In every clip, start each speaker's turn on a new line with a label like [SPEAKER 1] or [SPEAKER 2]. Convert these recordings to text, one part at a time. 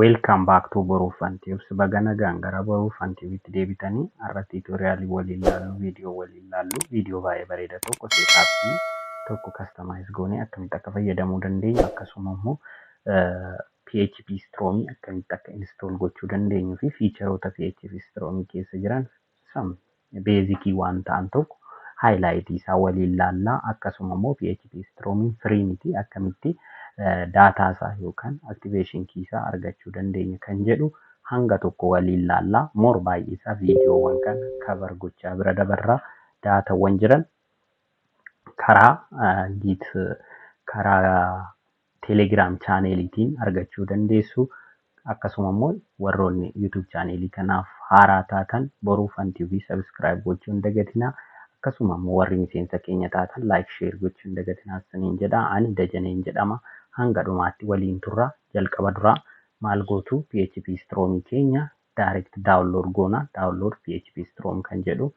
[SPEAKER 1] Welcome back to Boruuf Tubes. Baga nagaan gara Boruuf Tubetti deebitanii har'a tutorialii waliin ilaallu, viidiyoo waliin ilaallu, viidiyoo baay'ee bareeda tokko setupii tokko customize goonee akkamitti akka fayyadamuu dandeenyu, akkasuma immoo PHP Storm akkamitti akka install gochuu dandeenyu fi featureoota PHP Storm keessa jiran some basicii waan ta'an tokko highlightii isaa waliin ilaallaa. Akkasuma immoo PHP Storm free miti, akkamitti data isaa yookaan activation key isaa argachuu dandeenya kan jedhu hanga tokko waliin ilaallaa. More baay'ee isaa viidiyoowwan kana cover gochaa bira dabarraa. Datawwan jiran karaa Git, karaa Telegram channeliitiin argachuu dandeessu. Akkasuma immoo warroonni YouTube channelii kanaaf haaraa taatan Boruuf TV subscribe gochuu hin dagatinaa. Akkasuma immoo warri miseensa keenya taatan like, share gochuu hin dagatinaa isiniin jedha. Ani Dajaneen jedhama. Hanga dhumaatti waliin turra. Jalqaba duraa maal gootu? PHP Storm keenya direct download goona. Download PHP Storm kan jedhu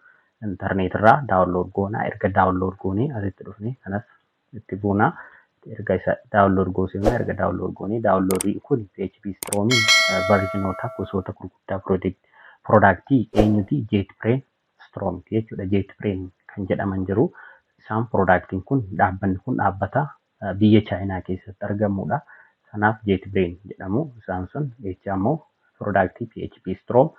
[SPEAKER 1] internet irraa download goona. Erga download goonee asitti dhufne kanas itti buuna. Erga isa download goosifna, erga download goonee, downloadii kun PHP Storm versionoota gosoota gurguddaa productii eenyuti? JetBrains Storm jechuudha. JetBrains kan jedhaman jiru. Isaan productiin kun, dhaabbanni kun dhaabbata biyya Chaayinaa keessatti argamudha. Kanaaf JetBrains jedhamu isaan sun jecha immoo productii PHP Storm.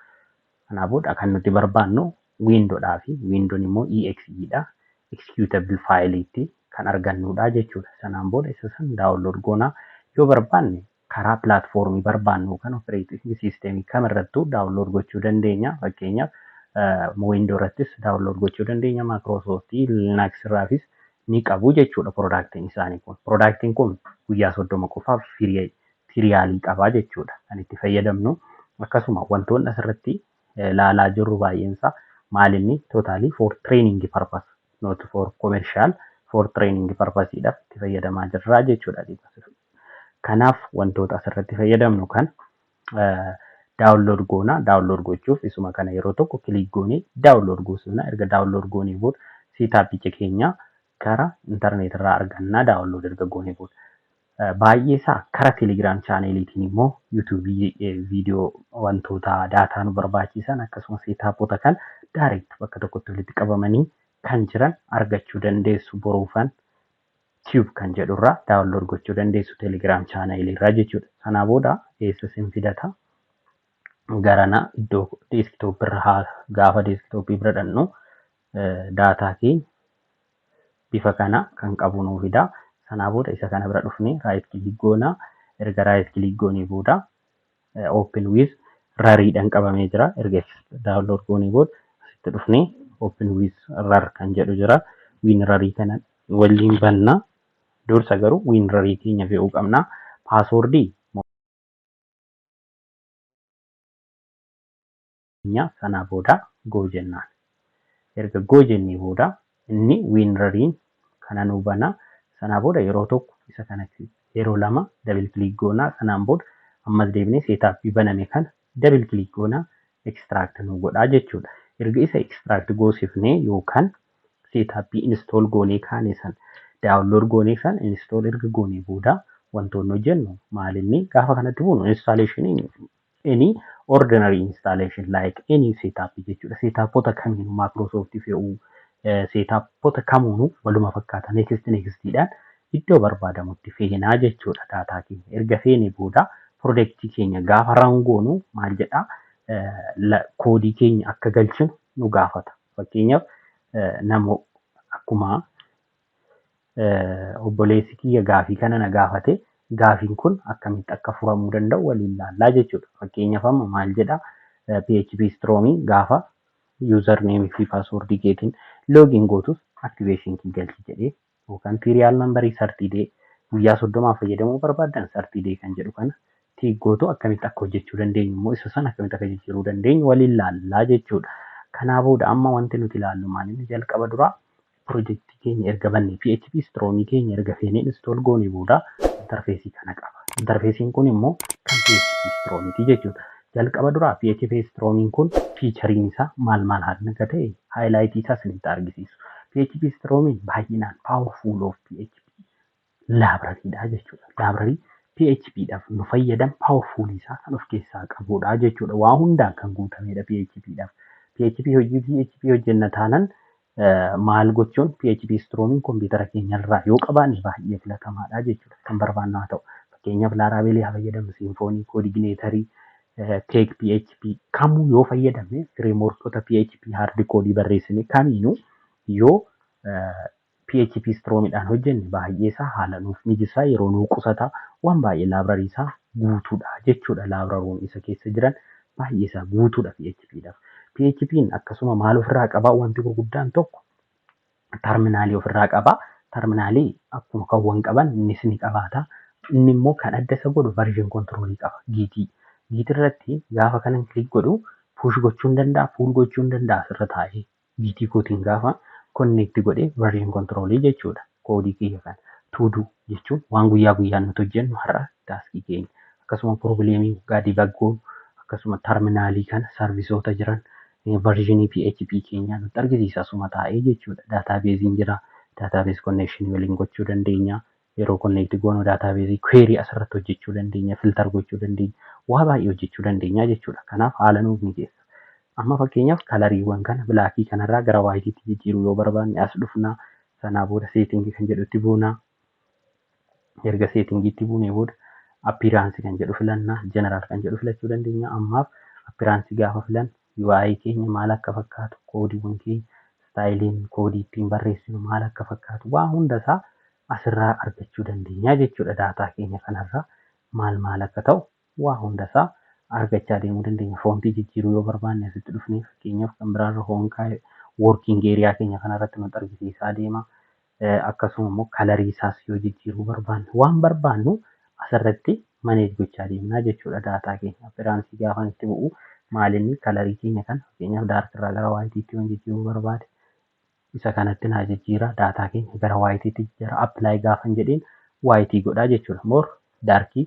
[SPEAKER 1] Kanaa booda kan nuti barbaannu Windowdhaa fi Windown immoo EXE dha. Executable fileiitti kan argannudha jechuudha. Sanaan booda isa san download goonaa. Yoo barbaanne karaa platformii barbaannu kan operating systemii kamirrattuu download gochuu dandeenya. Fakkeenyaaf, Windows irrattis download gochuu dandeenya. Microsoft, Linux irraafis ni qabu jechuudha productiin isaanii kun. Productiin kun guyyaa 30 qofaaf trialii qabaa jechuudha kan itti fayyadamnu. Akkasuma wantoonni asirratti ilaalaa jirru baay'een isaa maalinni totally for training purpose, not for commercial, for training purposeedhaaf itti fayyadamaa jirra jechuudha. Kanaaf wantoota asirratti fayyadamnu kan download goona. Download gochuuf isuma kana yeroo tokko click goonee download goosifna. Erga download goonee booda setupicha keenya karaa internet irraa argannaa download erga goonee booda. Baay'ee isaa karaa Telegram channeliitiin immoo YouTubeii viidiyoo wantoota data nu barbaachisan, akkasumas setupoota kan direct bakka tokkotti walitti qabamanii kan jiran argachuu dandeessu. Boruufan Tube kan jedhurraa download gochuu dandeessu Telegram channelii irraa jechuudha. Sanaa booda eessa isin fidata? Garana iddoo desktopii irra haa gaafa desktopii bira dhannu data keenya bifa kana kan qabu nuu fida. Sanaa booda isa kana bira dhufnee right click goona. Erga right click goonee booda open with RARiidhaan qabamee jira. Erga download goonee booda asitti dhufnee open with RAR kan jedhu jira. WinRARii kana waliin banna. Dursa garuu WinRARii keenya fe'uu qabna. Passwordii keenya sanaa booda go jennaan. Erga go jennee booda inni WinRARiin kana nuu bana. Sanaa booda yeroo tokko isa kana yeroo lama double click goonaa. Sanaan booda ammas deebinee setupii baname kana double click goonaa, extract nu godhaa jechuudha. Erga isa extract goosifnee yookaan setupii install goonee kaane san, download goonee san install erga goonee booda wantoonni hojjennu maalinni? Gaafa kanatti buunu installation, any ordinary installation like any setup jechuudha. Setupoota kamiinuu Microsoft fe'uu, setupoota kamuunuu waluma fakkaata, next nextiidhaan iddoo barbaadamutti feenaa jechuudha data keenya. Erga feenee booda projectii keenya gaafa run goonu maal jedhaa? Codeii keenya akka galchinu nu gaafata. Fakkeenyaaf, nama akkuma obboleessi kiyya gaafii kana na gaafate, gaafiin kun akkamitti akka furamuu danda'u waliin ilaallaa jechuudha. Fakkeenyaaf, amma maal jedhaa? PHP Stormii gaafa username fi passwordii keetiin login gootus activation key galchi jedhee yookaan trial numberii 30 day, guyyaa 30f fayyadamuu barbaaddan 30 day kan jedhu kana tick gootu. Akkamitti akka hojjechuu dandeenyu immoo, isa sana akkamitti akka jijjiiruu dandeenyu waliin ilaallaa jechuudha. Kanaa booda amma wanti nuti ilaallu maalinni? Jalqaba duraa projectii keenya erga bannee, PHP Stormii keenya erga feenee install goonee booda interfaceii kana qaba. Interfaceiin kun immoo kan PHP Stormiiti jechuudha. Jalqaba duraa PHP Stormiin kun featureiin isaa maal maal akka ta'e highlightii isaa isinitti argisiisu. PHP Stormiin baay'inaan powerful of PHP librarydha jechuudha. Library PHP dhaaf nu fayyadan powerful isaa kan of keessaa qabudha jechuudha. Waa hundaan kan guutamedha PHP dhaaf. PHP hojii PHP hojjenna taanaan maal gochuun PHP Stormiin kompiitara keenyarraa yoo qabaanne baay'ee filatamaadha jechuudha. Kan barbaannu haa ta'u. Fakkeenyaaf Laravelii haa fayyadamnu, Symfony, CodeIgniter, Cake PHP kamuu yoo fayyadamne, frameworkoota PHP hard code barreessine kamiinuu yoo PHP Stormiidhaan hojjenne baay'ee isaa haala nuuf mijisaa, yeroo nuu qusata, waan baay'ee library isaa guutuudha jechuudha. Library'n isa keessa jiran baay'ee isaa guutuudha PHP dhaaf. PHP'n akkasuma maal ofirraa qabaa? Wanti gurguddaan tokko terminalii ofirraa qabaa. Terminalii akkuma kawwan qaban innis ni qabaata. Inni immoo kan adda isa godhu version control qaba. Gitii. Git irratti gaafa kanan click godhu push gochuu hin danda'a, pull gochuu hin danda'a asirra taa'ee. Gitii kootiin gaafa connect godhee version control jechuudha. Koodii kiyya kana. To do jechuun waan guyyaa guyyaan nuti hojjennu, har'a taskii keenya. Akkasuma problemii guddaa debug goonu, akkasuma terminalii kana, serviceoota jiran, versionii PHP keenyaa nutti argisiisa asuma taa'ee jechuudha. Databaseiin jira. Database connection waliin gochuu dandeenya. Yeroo connect goonu databaseii query asirratti hojjechuu dandeenya. Filter gochuu dandeenya. Waa baay'ee hojjechuu dandeenya jechuudha. Kanaaf haala nuuf mijeessa. Amma fakkeenyaaf coloriiwwan kana blackii kanarraa gara whiteiitti jijjiiruu yoo barbaanne as dhufnaa. Sanaa booda settingii kan jedhutti buunaa. Erga settingiitti buunee booda appearanceii kan jedhu filannaa. General kan jedhu filachuu dandeenya. Ammaaf appearanceii gaafa filannu UI keenya maal akka fakkaatu, koodiiwwan keenya, styleiin koodii ittiin barreessinu maal akka fakkaatu waa hundasaa asirraa argachuu dandeenya jechuudha. Data keenya kanarraa maal maal akka ta'u waa hundasaa argachaa deemuu dandeenya. Fontii jijjiiruu yoo barbaanne asitti dhufnee fakkeenyaaf kan biraarra hoon kaa'e working area keenya kanarratti nutti argisiisaa deema. Akkasuma immoo colorii isaas yoo jijjiiruu barbaanne, waan barbaannu asirratti manage gochaa deemnaa jechuudha data keenya. Appearanceii gaafa itti bu'u maalinni colorii keenya kana fakkeenyaaf darkirraa gara whiteiitti yoo jijjiiruu barbaade isa kanatti naa jijjiira, data keenya gara whiteiitti jijjiira. Apply gaafan jedheen whiteii godhaa jechuudha. More darkii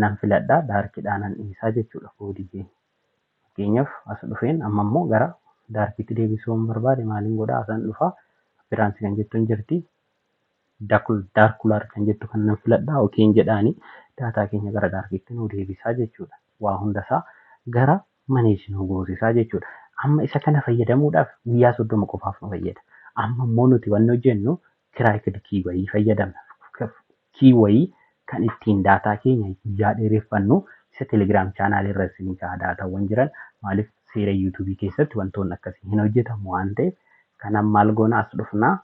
[SPEAKER 1] nan filadhaa, darkiidhaan nan dhiisaa jechuudha koodii keenya. Fakkeenyaaf as dhufeen amma immoo gara darkiitti deebisuu yoon barbaade maaliin godhaa? Asan dhufaa, appearanceii kan jettu hin jirti. Darcula kan jettu kan nan filadhaa, okayn jedhaani data keenya gara darkiitti nu deebisaa jechuudha. Waa hundasaa gara manage nu goosisaa jechuudha. Amma isa kana fayyadamuudhaaf guyyaa 30 qofaaf nu fayyada. Amma immoo nuti wanni hojjennu cracked key wayii fayyadamna. Key wayii kan ittiin data keenya guyyaa dheereffannu isa Telegram channelii irra isinii ka'a datawwan jiran. Maaliif seera YouTubeii keessatti wantoonni akkasii hin hojjetamu waan ta'eef, kanaaf maal goona? As dhufnaa,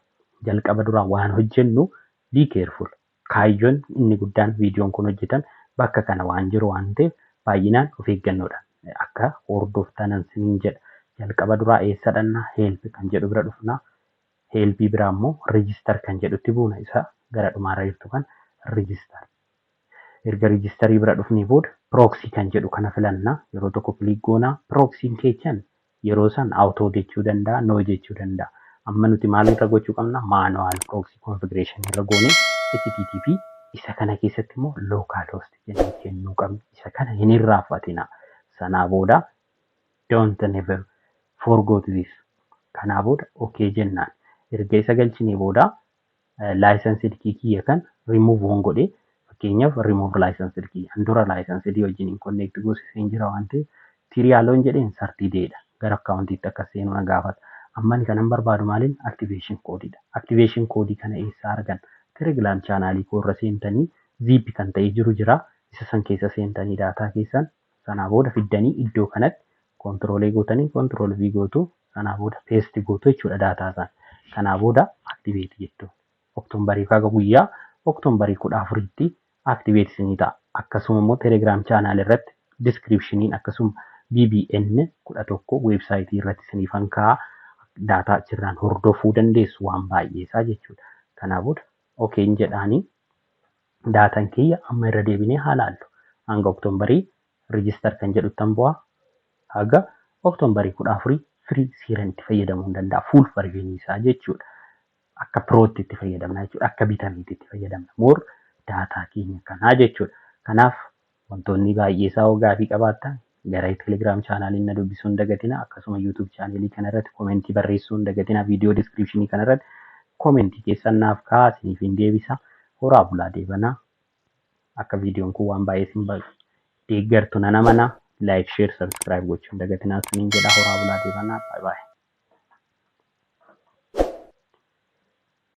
[SPEAKER 1] jalqaba duraa waan hojjennu, be careful. Kaayyoon inni guddaan viidiyoon kun hojjetame bakka kana waan jiru waan ta'eef baay'inaan of eeggannoodhaan akka hordoftanan siniin jedha. Jalqaba duraa eessa dhannaa? Help kan jedhu bira dhufnaa. Helpii biraa immoo register kan jedhutti buuna, isa gara dhumaarra jirtu kan register. Erga registerii bira dhufnee booda proxy kan jedhu kana filannaa. Yeroo tokko click goonaa, proxyn keechan yeroo san auto jechuu danda'a, no jechuu danda'a. Amma nuti maal irra gochuu qabna? Manual proxy configuration irra goonee HTTP isa kana keessatti immoo localhost jennee kennuu qabna. Isa kana hin irraanfatina. Sanaa booda don't never forgot this. Kanaa booda okay jennaan. Erga isa galchinee booda licensed key kiyya kan remove on godhee, fakkeenyaaf remove licensed key dura licensed wajjin connect goosiseen jira waan ta'eef, trialoon jedheen 30 daydha. Gara accountiitti akka seenu na gaafata. Amma ani kanan barbaadu maaliin? Activation codeiidha. Activation codeii kana eessaa argan? Telegram channelii koo irra seentanii zip kan ta'ee jiru jira. Isa san keessa seentanii data keessan sanaa booda fiddanii iddoo kanatti control gootanii control V gootu, sanaa booda paste gootu jechuudha data sana. Kanaa booda activate jettu. Octoberii haga guyyaa Octoberii 14tti activate isinii ta'a. Akkasuma immoo Telegram channel irratti descriptioniin, akkasuma BBN 11 websiteii irratti isiniifan kaa'a. Data achirraan hordofuu dandeessu waan baay'ee isaa jechuudha. Kanaa booda okayn jedhaanii datan kiyya amma irra deebinee haa laallu. Hanga Octoberii register kan jedhuttan bu'aa, haga Octoberii 14 free seeraan itti fayyadamuu hin danda'a. Full versionii isaa jechuudha. Akka prootti itti fayyadamna jechuudha. Akka bitameetti itti fayyadamna. More data keenya kanaa jechuudha. Kanaaf wantoonni baay'ee isaa hoo gaafii qabaattan gara Telegram channelii na dubbisuu hin dagatina. Akkasuma YouTube channelii kanarratti commentii barreessuu hin dagatina. Viidiyoo descriptionii kanarratti commentii keessan naaf kaa'aa, isiniif hin deebisa. Horaa bulaa deebanaa. Akka viidiyoon kun waan baay'ee isin deeggartu nan amana. Like, share, subscribe gochuun dagatinaa isiniin jedha. Horaa bulaa deebanaa. Baay'ee.